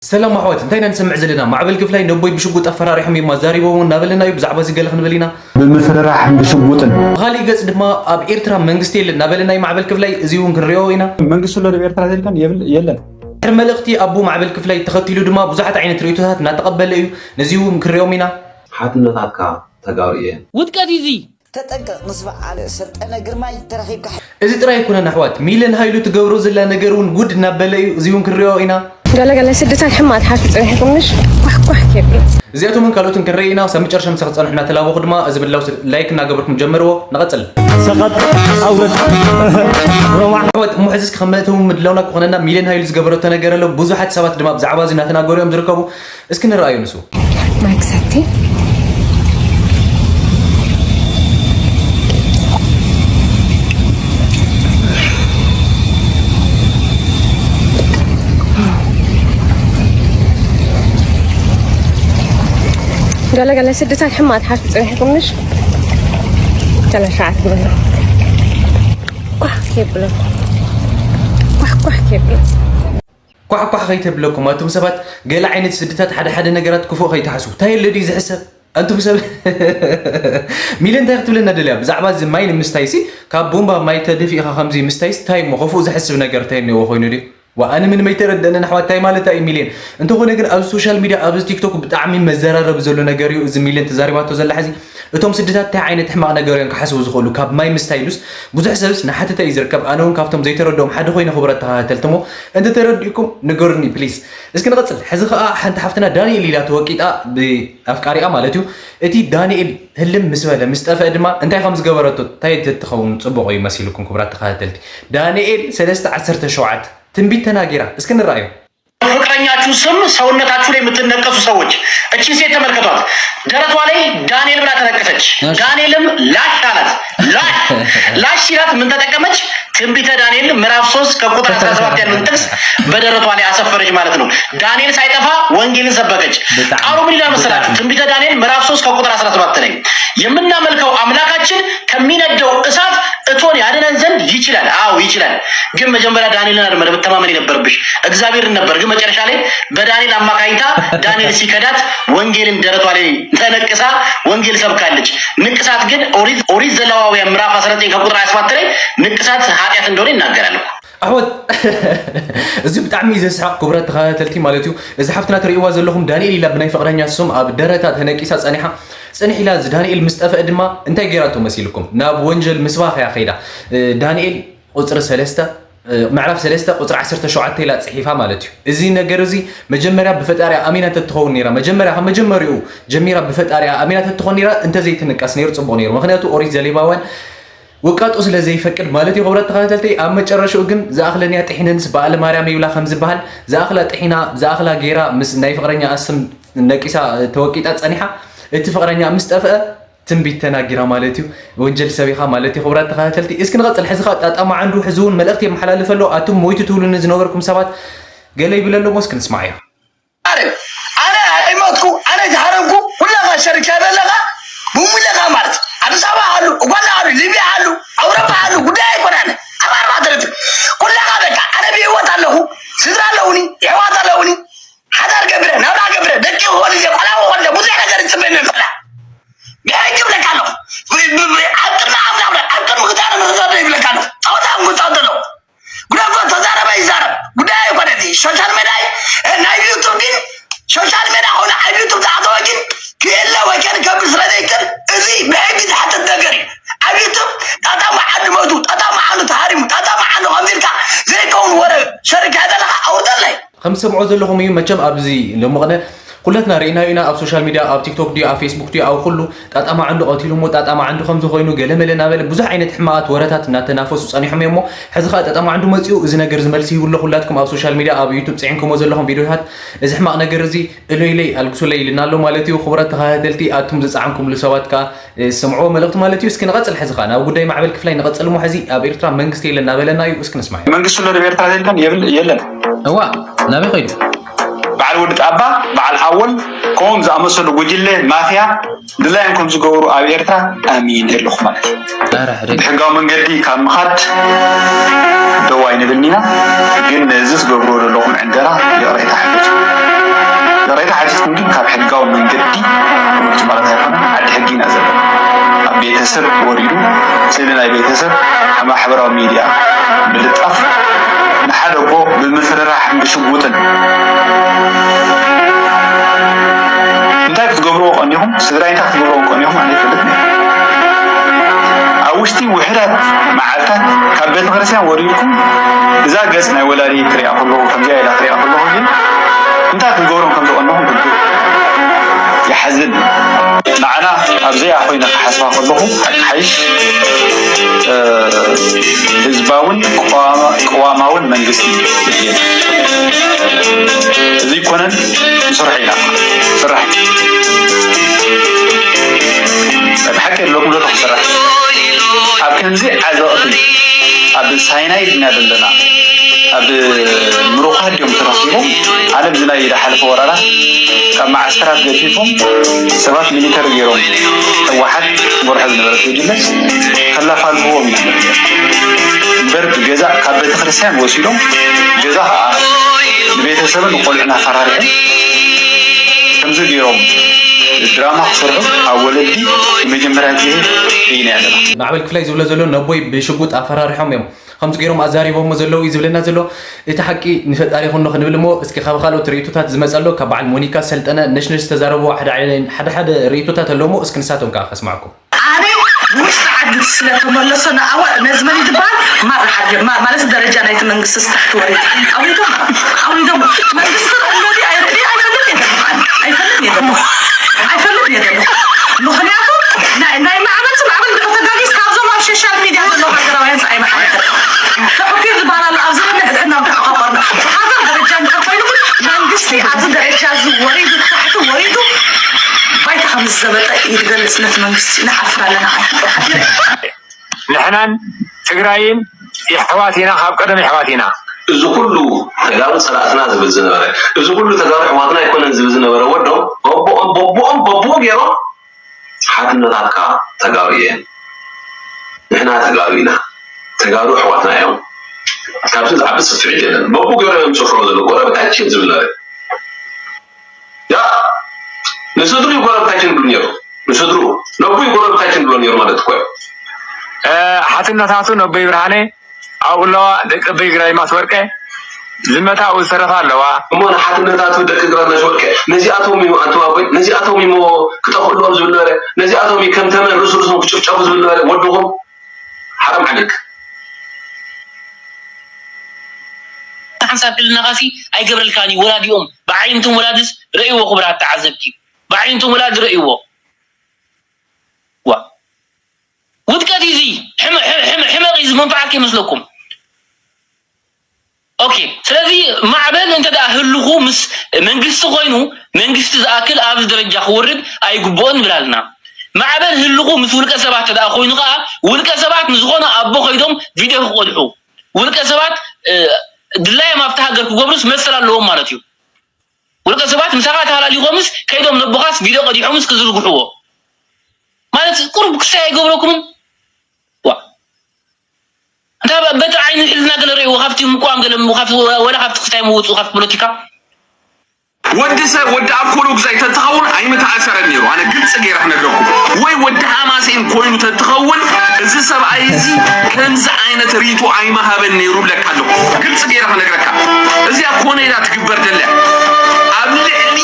ሰላም ኣሕዋት፣ እንታይ ኢና ንሰምዕ ዘለና? ማዕበል ክፍላይ ነቦይ ብሽጉጥ ኣፈራሪሖም እዮም ኣዛሪቦም እናበለና እዩ። ብዛዕባ እዚ ገለ ክንብል ኢና። ብምፍርራሕን ብሽጉጥን። ብኻሊእ ገጽ ድማ ኣብ ኤርትራ መንግስቲ የለን እናበለና እዩ ማዕበል ክፍላይ። እዚ እውን ክንሪኦ ኢና። መንግስቲ ኣሎ ዶ ኤርትራ ዘይልካን የብል-፣ የለን። ድሕሪ መልእኽቲ ኣቦ ማዕበል ክፍላይ ተኸቲሉ ድማ ብዙሓት ዓይነት ርእይቶታት እናተቐበለ እዩ። ነዚ እውን ክንሪኦም ኢና። ሓትነታትካ ተጋሩ እየን። ውድቀት እዩ እዚ። ተጠንቀቕ፣ ምስ በዓል ሰልጠነ ግርማይ ተራኺብካ። እዚ ጥራይ ኣይኮነን ኣሕዋት፣ ሚለን ሃይሉ ትገብሮ ዘላ ነገር እውን ጉድ እናበለ እዩ። እዚ እውን ክንሪኦ ኢና። ገለ ገለ ስድታት ሕማቕ ትሓስቡ ጸኒሕኩም ምሽ? ኳሕኳሕ ከብል። እዚኣቶምን ካልኦትን ክንርኢ ኢና። ክሳብ መጨረሻ ምሳኺ ክትጸንሑ እናተላበኹ ድማ እዚ ምድላው ስ-፣ ላይክ እናገበርኩም ጀምርዎ። ንቐጽል። ሰቐጥ ኣውረድ። ሮማዕ። ኣሕዋት፣ እሞ ሕዚ እስኪ ከም መእተዊ ምድላውና ክኾነና ሚለን ሃይሉ ዝገበረቶ ነገር ኣሎ። ብዙሓት ሰባት ድማ ብዛዕባ እዚ እናተናገሩ እዮም ዝርከቡ። እስኪ ንርኣዮ ንሱ። ማይ ክሰቲ። ገለ ገለ ስድታት ሕማቕ ትሓስቡ ጸኒሕኩም ምሽ? ገለ ሸዓት ግበሩ። ኳሕ ከይብሎ። ኳሕ ኳሕ ከይብሎ። ኳሕኳሕ ከይተብለኩም ኣቱም ሰባት፣ ገለ ዓይነት ስድታት ሓደ ሓደ ነገራት ክፉእ ከይትሓስቡ። እንታይ ኣሎ ድዩ ዝሕሰብ? ኣንቱም ሰብ ሚሊ እንታይ ክትብለና ደልያ? ብዛዕባ እዚ ማይ ንምስታይ ሲ ካብ ቡምባ ማይ ተደፊእኻ ከምዚ ምስታይ ሲ እንታይ እሞ ክፉእ ዘሕስብ ነገር እንታይ እኒኦ ኮይኑ ድዩ? ዋ ኣነ ምንም ኣይተረደንን ኣሕዋት፣ እንታይ ማለት እዩ ሚልየን? እንተኾነ ግን ኣብ ሶሻል ሚድያ ኣብዚ ቲክቶክ ብጣዕሚ መዘራረቢ ዘሎ ነገር እዩ እዚ ሚልየን ተዛሪባቶ ዘላ ሕዚ። እቶም ስድታት እንታይ ዓይነት ሕማቕ ነገር እዮም ክሓስቡ ዝኽእሉ? ካብ ማይ ምስታይ ኢሉስ ብዙሕ ሰብስ ናሓተተ እዩ ዝርከብ። ኣነ እውን ካብቶም ዘይተረድኦም ሓደ ኮይነ ክቡራት ተኸታተልቲ እሞ እንተተረዲእኩም ንገሩኒ ፕሊስ። እስኪ ንቐጽል። ሕዚ ኸኣ ሓንቲ ሓፍትና ዳንኤል ኢላ ተወቂጣ ብኣፍቃሪኣ ማለት እዩ። እቲ ዳንኤል ህልም ምስ በለ ምስ ጠፍአ ድማ እንታይ ከም ዝገበረቶ እንታይ ተትኸውን ጽቡቕ እዩ መሲልኩም ክቡራት ተኸታተልቲ? ዳንኤል ሰለስተ ዓሰርተ ሸውዓተ ትንቢት ተናጊራ። እስኪ ንርኣዮ። ፍቅረኛችሁ ስም ሰውነታችሁ ላይ የምትነቀሱ ሰዎች እቺ ሴት ተመልከቷት። ደረቷ ላይ ዳንኤል ብላ ተነቀሰች። እሺ። ዳንኤልም ላሽ አላት። ላሽ፣ ላሽ ሲላት ምን ተጠቀመች? ትንቢተ ዳንኤል ምዕራፍ ሶስት ከቁጥር አስራ ሰባት ያለውን ጥቅስ በደረቷ ላይ አሰፈረች ማለት ነው። ዳንኤል ሳይጠፋ ወንጌልን ሰበከች። በጣም፣ ቃሉ ምን ይላል መሰላችሁ? በጣም። ትንቢተ ዳንኤል ምዕራፍ ሶስት ከቁጥር አስራ ሰባት ላይ የምናመልከው አምላካችን ከሚነደው እሳት እቶን ያድነን ዘንድ ይችላል። አዎ ይችላል። ግን መጀመሪያ ዳንኤልን አይደለም መተማመን የነበረብሽ፣ እግዚአብሔርን ነበር። ግን መጨረሻ ላይ በዳንኤል አማካኝታ ዳንኤል ሲከዳት ወንጌልን ደረቷ ላይ ተነቅሳ ወንጌል ሰብካለች። ንቅሳት ግን ኦሪት፣ ኦሪት ዘሌዋውያን ምዕራፍ አስራ ዘጠኝ ከቁጥር ሃያ ሰባት ላይ ንቅሳት ኃጢአት እንደሆነ ይናገራል እኮ። ኣሕዋት፣ እዚ ብጣዕሚ እዩ ዘስሕቕ ክቡራት ተኸታተልቲ ማለት እዩ። እዚ ሓፍትና ትርእይዋ ዘለኹም ዳንኤል ኢላ ብናይ ፍቕረኛ ስም ኣብ ደረታ ተነቂሳ ጸኒሓ፣ ጽንሕ ኢላ እዚ ዳንኤል ምስ ጠፍአ ድማ እንታይ ገይራቶ መሲልኩም? ናብ ወንጀል ምስባኽ እያ ከይዳ። እ፣ ዳንኤል ቁጽሪ ሰለስተ፣ እ፣ ምዕራፍ ሰለስተ ቁጽሪ ዓሰርተ ሸውዓተ ኢላ ጽሒፋ ማለት እዩ። እዚ ነገር እዚ መጀመርያ ብፈጣሪያ ኣሚና ተትኸውን ነይራ፣ መጀመርያ ካብ መጀመሪኡ ጀሚራ ብፈጣሪያ ኣሚና ተትኾን ነይራ፣ እንተዘይትንቀስ ነይሩ ጽቡቕ ነይሩ። ምኽንያቱ ኦሪት ዘሌዋውያን ውቃጦ ስለ ዘይፈቅድ ማለት እዩ። ክቡራት ተኸታተልቲ፣ ኣብ መጨረሽኡ ግን ዝኣኽለንያ ጥሒነንስ በዓለ ማርያም ይብላ ከም ዝበሃል፣ ዝኣኽላ ጥሒና፣ ዝኣኽላ ገይራ ምስ ናይ ፍቕረኛ ስም ነቂሳ ተወቂጣ ጸኒሓ፣ እቲ ፍቕረኛ ምስ ጠፍአ ትንቢት ተናጊራ ማለት እዩ። ወንጀል ሰቢኻ ማለት እዩ። ክቡራት ተኸታተልቲ፣ እስኪ ንቐጽል። ሕዚ ኸኣ ጣጣ መዓንዱ ሕዚ እውን መልእኽቲ የመሓላልፍ ኣሎ። ኣቱም ሞይቱ ትብሉኒ ዝነበርኩም ሰባት ገለ ይብል ኣሎ እሞ እስኪ ንስማዓዮ። ኣረ፣ ኣነ ኣይሞትኩ፣ ኣነ ዝሃረምኩ፣ ኩላኻ ሸሪካ ዘለኻ፣ ብሙለኻ ማለት፣ ኣዲስ ኣበባ ኣሉ፣ ኡጋንዳ ኣሉ፣ ሊብያ ኣሉ፣ ኣውሮፓ ኣሉ፣ ጉዳይ ኣይኮነን። ኣብ ኣርባዕተ ነጥቢ። ኩላኻ በቃ፣ ኣነ ብህይወት ኣለኹ፣ ስድራ ኣለውኒ፣ የሕዋት ኣለውኒ፣ ሓዳር ገብረ፣ ናብራ ገብረ፣ ደቂ ክወልደ፣ ቆልዓ ክወልደ፣ ብዙሕ ነገር ይጽበየኒ ኣሎ። ብሕጂ ይብለካ ኣለኹ። ብ-፣ ብ-፣ ብ-፣ ኣብ ቅድሚ ኣምላኽ፣ ኣብ ቅድሚ ክዳነ ምሕረት ይብለካ ኣለኹ። ጸወታ እዮም ክጻወቱ ኣለዉ። ግደፎ፣ ተዛረበ ይዛረብ። ጉዳይ ኣይኮነን። ሶሻል ሜድያ፣ እ፣ ናይ ዩቱብ ግን፣ ሶሻል ሜድያ ኾነ ኣብ ዩቱብ ዝኣተወ ግን ክእለ ወይ ከን ከብል ስለ ዘይክእል፣ እዚ ብሕጊ ዝሓተት ነገር እዩ። ኣብ ዩቱብ ጣጣ መዓንዱ ሞቱ፣ ጣጣ መዓንዱ ተሃሪሙ፣ ጣጣ መዓንዱ ከምዚ ኢልካ ዘይከውን ወረ ሸሪካ ዘለኻ ኣውርደለይ። ከም ትሰምዖ ዘለኹም እዩ መቸም ኣብዚ ሎሚ ቅነ ኩላትና ርኢናዮ ኢና። ኣብ ሶሻል ሚድያ፣ ኣብ ቲክቶክ ድዩ፣ ኣብ ፌስቡክ ድዩ፣ ኣብ ኩሉ ጣጣ መዓንዱ ቀቲሉሞ፣ ጣጣ መዓንዱ ከምዚ ኮይኑ፣ ገለ መለ እናበለ ብዙሕ ዓይነት ሕማቓት ወረታት እናተናፈሱ ጸኒሖም እዮም እሞ፣ ሕዚ ኸኣ ጣጣ መዓንዱ መጺኡ፣ እዚ ነገር እዚ መልሲ ሂቡ ኣሎ። ኩላትኩም ኣብ ሶሻል ሚድያ፣ ኣብ ዩቱብ ጽዒንኩሞ ዘለኹም ቪድዮታት፣ እዚ ሕማቕ ነገር እዚ እለይለይ፣ ኣልግሱለይ ኢልና ኣሎ ማለት እዩ። ክቡራት ተኸታተልቲ፣ ኣቱም ዝጸዓንኩምሉ ሰባት ከኣ፣ እ፣ ስምዕዎ መልእኽቲ ማለት እዩ። እስኪ ንቐጽል፣ ሕዚ ኸኣ ናብ ጉዳይ ማዕበል ክፍላይ ንቐጽል እሞ፣ ሕዚ ኣብ ኤርትራ መንግስቲ የለን እናበለና እዩ። እስኪ ንስማዕ። መንግስቲ ኣሎ ዶ ኤርትራ ዘይልካን የብል-፣ የለን። እዋ፣ ናበይ ኸይዱ? በዓል ወዲ ጣባ፣ በዓል ኣወል፣ ከምኦም ዝኣመሰሉ ጉጅለ ማፍያ ድላዮም ከም ዝገብሩ ኣብ ኤርትራ ኣሚነ ኣለኹ ማለት እዩ። ኧረ፣ ሕደግ። ብሕጋዊ መንገዲ ካብ ምኻድ ደው ኣይንብልን ኢና፣ ግን ነዚ ትገብርዎ ዘለኹም ዕንደራ ይቕሬታ ሕተቱ። ግን ካብ ሕጋዊ መንገዲ ውጭ ማለት ኣይኮነን። ዓዲ ሕጊ ኢና ዘለና። ኣብ ቤተሰብ ወሪዱ ስእሊ ናይ ቤተሰብ ኣብ ማሕበራዊ ሚድያ ምልጣፍ ንሓደ እኮ ብምፍርራሕን ብሽጉጥን እንታይ ክትገብርዎ ቀኒኹም? ስድራይ እንታይ ክትገብርዎ ቀኒኹም? ኣነ ይፈልጥ ኣብ ውሽጢ ውሕዳት መዓልታት ካብ ቤተክርስትያን ወሪድኩም እዛ ገጽ ናይ ወላዲ ክሪኣ ከለኹ ከምዚኣ ኢላ ክሪኣ ከለኹ ግን እንታይ ክገብሮም ከም ዝቐነኹም ርዱእ ይሓዝን። ንዓና ኣብ ዘይኣ ኮይነ ክሓስባ ከለኹ ሓቂ ሓይሽ ህዝባውን ቅዋማውን መንግስቲ የድልየና። እዚ ይኮነን ንስርሖ ኢና ስራሕ ብሓቂ የለኩም ዘለኹ ስራሕ ኣብ ከምዚ ዓዘቕቲ ኣብ ሳይናይድ ኢና ዘለና ኣብ ምሩኻት ድዮም ተረኺቦም ኣነ ብዚ ናይ ዝሓለፈ ወራራት ካብ መዓስከራት ገፊፎም ሰባት ሚሊተር ገይሮም ህወሓት መርሖ ዝነበረት ጉጅለ ከላፋልፍዎም እዩ እምበር ብገዛ ካብ ቤተክርስትያን ወሲዶም ገዛ ከዓ ንቤተሰብን ንቆልዑን ኣፈራሪሖም ከምዚ ገይሮም ድራማ ክሰርሑ ኣብ ወለዲ ንመጀመርያ ግዜ ርኢና ኣለና። ማዕበል ክፍላይ ዝብሎ ዘሎ ነቦይ ብሽጉጥ ኣፈራሪሖም እዮም ከምዚ ገይሮም ኣዛሪቦሞ ዘለዉ እዩ ዝብለና ዘሎ። እቲ ሓቂ ንፈጣሪ ይኹኖ ክንብል እሞ እስኪ ካብ ካልኦት ርእይቶታት ዝመፀ ኣሎ ካብ በዓል ሞኒካ ሰልጠነ ነሽነሽ ዝተዛረብዎ ሓደ ሓደ ርእይቶታት ኣለሞ እስኪ ንሳቶም ከዓ ከስማዕኩም። ኣነ ውሽጢ ዓዲ ስለተመለሶ ንኣወ ነዚ መን እዩ ዝበሃል ማራ ሓድገ ማለት ደረጃ ናይቲ መንግስቲ ስታሕቲ ወሪድ ኣውሪዶም ኣውሪዶም መንግስቲ ርእዮ ድዩ ኣይርእዮ ኣይፈልጥ እየ ዘለኹ ኣነ ኣይፈልጥ እየ ዘለኹ ኣይፈልጥ እየ ዘለኹ ምኽንያቱ ናይ ናይ ማዕበል ማዕበል ድሮ ተጋጊስ ካብዞም ኣብ ሶሻል ሚድያ ዘለዉ ሃገራውያን ፃ ኣይመሓለፈ ተሕኪር ዝበሃል ኣሎ ኣብዚ ነንሕድሕድና ምተሓቋቆርና ብሃገር ደረጃ እንድሕር ኮይኑ ግን መንግስቲ ኣብዚ ደረጃ እዚ ወሪዱ ታሕቲ ወሪዱ ባይታ ከም ዝዘበጠ እዩ ዝገልፅ ነቲ መንግስቲ ንሓፍር ኣለና ንሕናን ትግራይን የሕዋት ኢና ካብ ቀደም የሕዋት ኢና እዚ ኩሉ ተጋሩ ፀላእትና ዝብል ዝነበረ እዚ ኩሉ ተጋሩ ኣሕዋትና ኣይኮነን ዝብል ዝነበረ ወዶም በቦኦም በቦኦም በቦ ገይሮም ሓትነታትካ ተጋሩ እየን ንሕና ተጋሩ ኢና ተጋሩ ኣሕዋትና እዮም ካብዚ ዝዓቢ ስፍሒት የለን በቦ ገይሮም እዮም ዝሰፍሮ ዘለዉ ጎረቤታችን ዝብል ነበረ ያ ንስድሩ እዩ ጎረቤታችን ይብሉ ነይሩ ንስድሩ ነቦይ ጎረቤታችን ይብሎ ነይሩ ማለት እኮ እዩ ሓትነታቱ ነቦይ ብርሃነ ኣብኡ ኣለዋ ደቂ ኣቦይ ግራዝማች ወርቄ ዝመታኡ ዝተረፋ ኣለዋ እሞ ንሓትነታቱ ደቂ ግራዝማች ወርቄ ነዚኣቶም እዩ ኣንቱም ኣቦይ ነዚኣቶም እዩ ክጠፍኡ ኣለዎም ዝብል ነበረ ነዚኣቶም እዩ ከም ተመን ርእሱ ርእሶም ክጭፍጨፉ ዝብል ነበረ ወድኹም ሓራም ዓሊክ ሓንሳብ ክልናኻሲ ኣይገብረልካን እዩ ወላዲኦም ብዓይንቶም ወላድስ ረእይዎ ክቡራት ተዓዘብቲ ብዓይንቶም ወላዲ ረእይዎ ዋ ውድቀት እዩ እዚ ሕመቕ እዩ እዚ መንፈዓት ከይመስለኩም ኦኬ ስለዚ ማዕበል እንተ ደኣ ህልኹ ምስ መንግስቲ ኮይኑ መንግስቲ ዝኣክል ኣብዚ ደረጃ ክወርድ ኣይግብኦን ንብል ኣለና ማዕበል ህልኹ ምስ ውልቀ ሰባት እንተ ደኣ ኮይኑ ከኣ ውልቀ ሰባት ንዝኾነ ኣቦ ከይዶም ቪድዮ ክቐድሑ ውልቀ ሰባት ድላዮም ኣብቲ ሃገር ክገብሩስ መሰል ኣለዎም ማለት እዩ ውልቀ ሰባት ምሳኻ ተሃላሊኾምስ ከይዶም ነቦኻስ ቪድዮ ቀዲሖምስ ክዝርግሕዎ ማለት ቁሩብ ክስታይ ኣይገብረኩምን ዋ እንታ በቲ ዓይኒ ሕልና ገለ ርእይዎ ካብቲ ምቋም ገለ ካብቲ ወላ ካብቲ ክስታይ ምውፅኡ ካብቲ ፖለቲካ ወዲ ሰብ ወዲ ኣኮሎ ግዛይ ተትኸውን ኣይምተኣሰረን ነይሩ ኣነ ግልፂ ገይረ ክነግረኩም ወይ ወዲ ሃማሴን ኮይኑ ተትኸውን እዚ ሰብኣይ እዚ ከምዚ ዓይነት ሪቱ ኣይመሃበን ነይሩ ብለካ ኣለኹ ግልፂ ገይረ ክነግረካ እዚኣ ኮነ ኢላ ትግበር ደልያ ኣብ ልዕሊ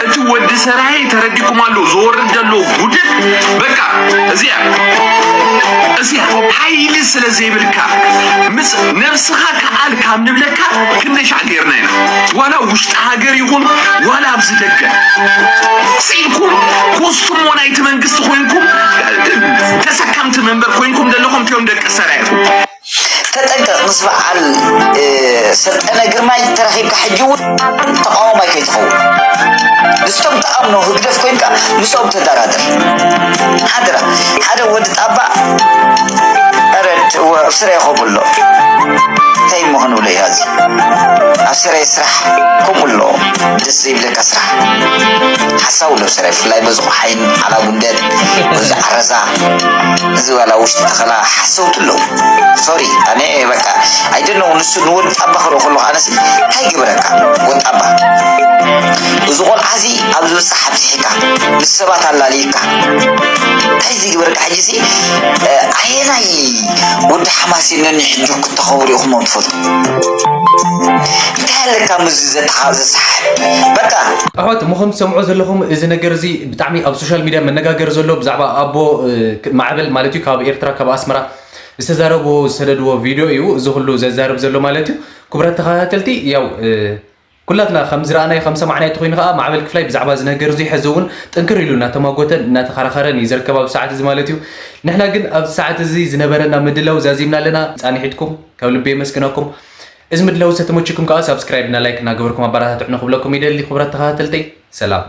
እቲ ወዲ ሰራየ ተረዲኩም ኣሎ ዝወርድ ዘሎ ጉድል በቃ እዚኣ እዚኣ ሓይሊ ስለ ዘይብልካ ምስ ነብስኻ ከኣል ካብ ንብለካ ክንደይ ሻዕ ገይርና ኢና ዋላ ውሽጢ ሃገር ይኹን ዋላ ኣብዚ ደገ ስኢልኩም ኮስትሞ ናይቲ መንግስቲ ኮይንኩም ተሰከምቲ መንበር ኮይንኩም ዘለኹም ቲዮም ደቂ ሰራየ ኢኹም ተጠንቀቕ ምስ በዓል ሰልጠነ ግርማይ ተራኺብካ ሕጂ እውን ተቃዋማይ ከይትኸውን ምስቶም ተኣምኖ ህግደፍ ኮይንካ ምስኦም ተደራደር ሓደራ ሓደ ወዲ ጣባ ረድ ኣብ ስረ ይኸቡ ኣሎ እንታይ እሞ ክንብሎ ኢና እዚ ኣብ ስረ ስራሕ ከምኡ ኣሎ ደስ ዘይብለካ ስራሕ ሓሳው ኣሎ ስረ ብፍላይ በዚ ሓይን ዓላ ጉንደት በዚ ዓረዛ እዚ ዋላ ውሽጢ ተኸላ ሓሰውቲ ኣለዉ sorry ኣነ በቃ I don't know ንሱ ንወዲ ጣባ ክርኢ ከለኹ ኣነሲ እንታይ ገበረካ ወዲ ጣባ እዚ ቆልዓ እዚ ኣብ ዝብጻሕ ኣብዚሕካ ምስ ሰባት ኣላልይካ እንታይ ዝግበርካ ሕጂ ሲ ኣየናይ ወዲ ሓማስ ነኒ ሕጂ ክትተኸብሩ ኢኹም ትፈልጡ እንታይ ኣለካ ምስ ዘተኻ ዘሰሓ በቃ ኣሕዋት ምኹም ትሰምዖ ዘለኹም እዚ ነገር እዚ ብጣዕሚ ኣብ ሶሻል ሚድያ መነጋገር ዘሎ ብዛዕባ ኣቦ ማዕበል ማለት እዩ ካብ ኤርትራ ካብ ኣስመራ ዝተዛረብዎ ዝሰደድዎ ቪድዮ እዩ እዚ ኩሉ ዘዛርብ ዘሎ ማለት እዩ ክቡራት ተኸታተልቲ ያው ኩላትና ከም ዝረኣናዮ ከም ሰማዕናዮ ተኮይኑ ከዓ ማዕበል ክፍላይ ብዛዕባ እዚ ነገር እዚ ሕዚ እውን ጥንክር ኢሉ እናተማጎተን እናተኸራኸረን እዩ ዝርከብ ኣብ ሰዓት እዚ ማለት እዩ ንሕና ግን ኣብ ሰዓት እዚ ዝነበረና ምድላው ዛዚምና ኣለና ፃኒሒትኩም ካብ ልቢ የመስግነኩም እዚ ምድላው ዝተመችኩም ከዓ ሳብስክራይብ እና ላይክ እናገበርኩም ኣባላታትዕኑ ክብለኩም ይደሊ ክብራት ተኸታተልተይ ሰላም